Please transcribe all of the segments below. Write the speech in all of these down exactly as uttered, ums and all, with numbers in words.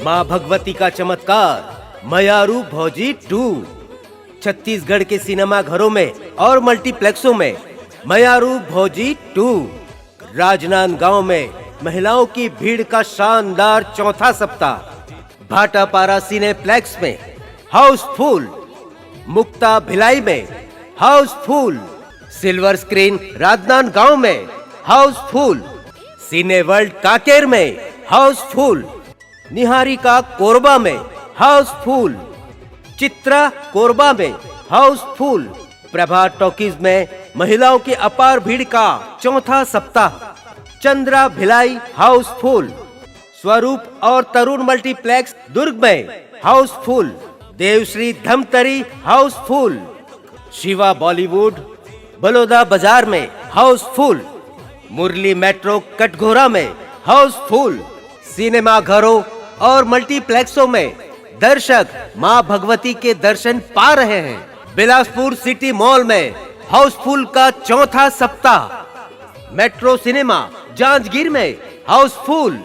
माँ भगवती का चमत्कार, मयारू भौजी टू। छत्तीसगढ़ के सिनेमा घरों में और मल्टीप्लेक्सों में मयारू भौजी टू। राजनांदगांव में महिलाओं की भीड़ का शानदार चौथा सप्ताह। भाटापारा सिनेप्लेक्स में हाउसफुल। मुक्ता भिलाई में हाउसफुल। सिल्वर स्क्रीन राजनांदगांव में हाउसफुल। सिने वर्ल्ड कांकेर में हाउसफुल। निहारिका कोरबा में हाउसफुल। चित्रा कोरबा में हाउसफुल। प्रभात टॉकीज में महिलाओं की अपार भीड़ का चौथा सप्ताह। चंद्रा भिलाई हाउसफुल। स्वरूप और तरुण मल्टीप्लेक्स दुर्ग में हाउसफुल। देवश्री धमतरी हाउसफुल। शिवा बॉलीवुड बलौदा बाजार में हाउसफुल। मुरली मेट्रो कटघोरा में हाउसफुल। सिनेमा घरों और मल्टीप्लेक्सों में दर्शक मां भगवती के दर्शन पा रहे हैं। बिलासपुर सिटी मॉल में हाउसफुल का चौथा सप्ताह। मेट्रो सिनेमा जांजगीर में हाउसफुल।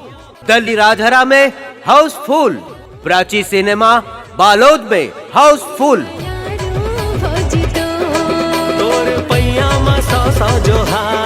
दल्ली राजहरा में हाउसफुल। प्राची सिनेमा बालोद में हाउसफुल। तोर पैया म सौ सौ जोहार।